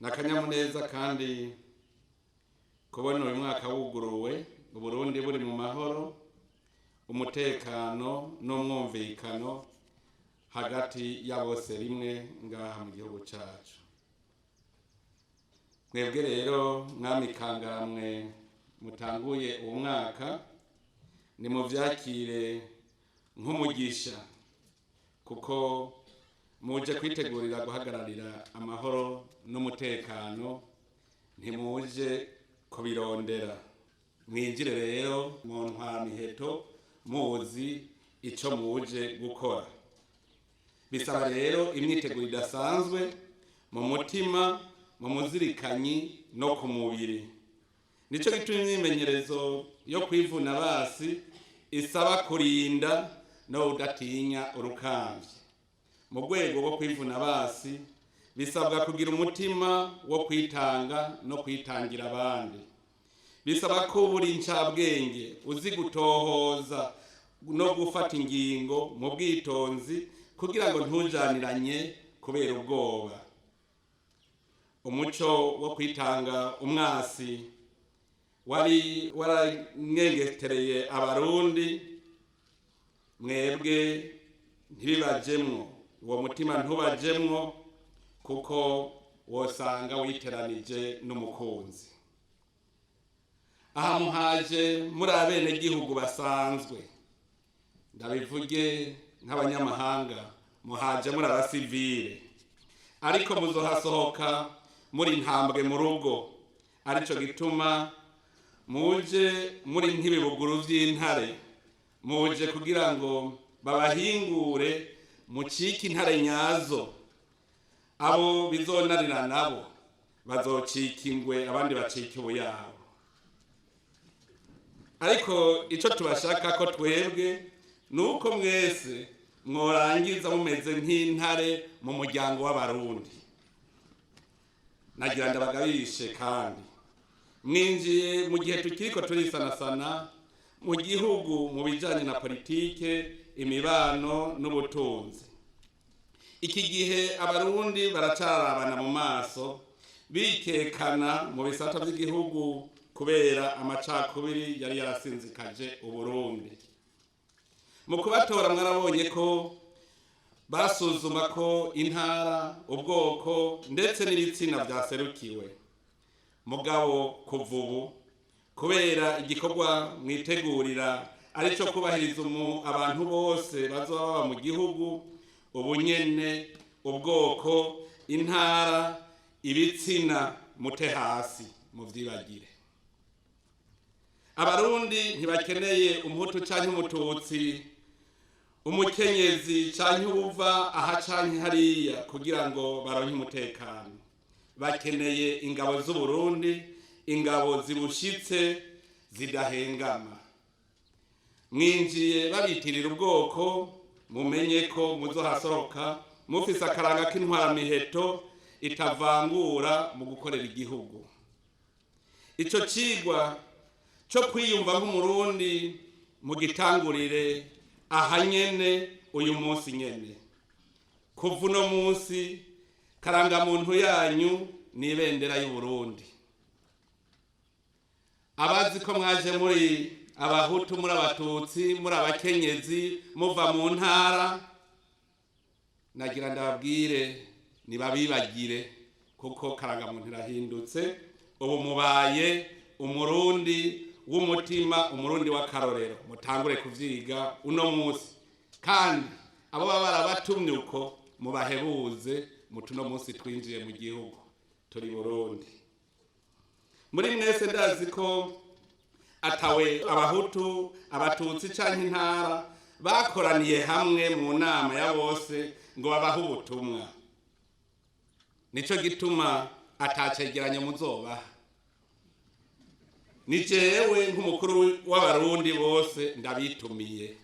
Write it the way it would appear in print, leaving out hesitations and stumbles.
Ni akanyamuneza kandi kubona uyu mwaka wuguruwe, Uburundi buri mu mahoro, umutekano n'umwumvikano hagati ya bose rimwe ngaha mu gihugu cacu. Mwebwe rero mwamikangamwe mutanguye uwo mwaka, nimuvyakire nk'umugisha, kuko muje kwitegurira guhagararira amahoro n'umutekano, ntimuje kubirondera. Mwinjire rero mu ntwaramiheto muzi ico muje gukora. Bisaba rero imyiteguro idasanzwe mu mutima, mu muzirikanyi no ku mubiri. Nico gituma imyimenyerezo yo kwivuna basi isaba kurinda no udatinya urukamvye. Mu rwego rwo kwivuna basi bisabwa kugira umutima wo kwitanga no kwitangira abandi. Bisaba ko buri ncabwenge uzi gutohoza no gufata ingingo mu bwitonzi kugira ngo ntujaniranye kubera ubwoba. Umuco wo kwitanga umwasi wari waranyengetereye Abarundi, mwebwe ntibibajemwo, uwo mutima ntubajemwo, kuko wosanga witeranije n'umukunzi. Aha muhaje muri abenegihugu basanzwe, ndabivuge nk'abanyamahanga, muhaje muri abasivile, ariko muzohasohoka muri ntambwe mu rugo. Arico gituma muje muri nk'ibibuguru vy'intare, muje kugira ngo babahingure mucike intare nyazo. Abo bizonanira nabo bazocika ingwe, abandi bacike ubuyabo. Ariko ico tubashaka ko twebwe nuko mwese mworangiza mumeze nk'intare mu muryango w'Abarundi. Nagira ndabagabishe kandi mwinjiye mu gihe tukiriko turisanasana mu gihugu mu bijanye na politike, imibano n'ubutunzi. Iki gihe Abarundi baracarabana mu maso, bikekana mu bisata vy'igihugu kubera amacakubiri yari yarasinzikaje Uburundi. Mu kubatora mwarabonye ko basuzuma ko intara, ubwoko ndetse n'ibitsina vyaserukiwe. Mugabo kuva ubu, kubera igikorwa mwitegurira arico kubahiriza abantu bose bazoba baba mu gihugu, ubunyene, ubwoko, intara, ibitsina mute hasi muvyibagire. Abarundi ntibakeneye umuhutu canke umututsi, umukenyezi canke uwuva aha canke hariya kugira ngo baronke umutekano. Bakeneye ingabo z'Uburundi, ingabo zibushitse zidahengama. Mwinjiye babitirira ubwoko, mumenye ko muzohasohoka mufise akaranga k'intwaramiheto itavangura mu gukorera igihugu. Ico cigwa co kwiyumva nk'Umurundi mugitangurire aha nyene uyu munsi nyene. Kuva uno munsi karangamuntu yanyu ni ibendera y'Uburundi. Abazi ko mwaje muri abahutu, muri abatutsi, muri abakenyezi, muva mu ntara, nagira ndababwire nibabibagire, kuko karangamuntu irahindutse. Ubu mubaye Umurundi w'umutima, Umurundi w'akarorero. Mutangure kuvyiga uno munsi, kandi abo baba barabatumye uko mubahebuze mutuno munsi twinjiye mu gihugu turi Burundi. Muri mwese ndazi ko atawe abahutu, abatutsi canke intara bakoraniye hamwe mu nama ya bose ngo babahe ubutumwa. Nico gituma atacegeranyo muzobaha. Ni jewe nk'umukuru w'Abarundi bose ndabitumiye.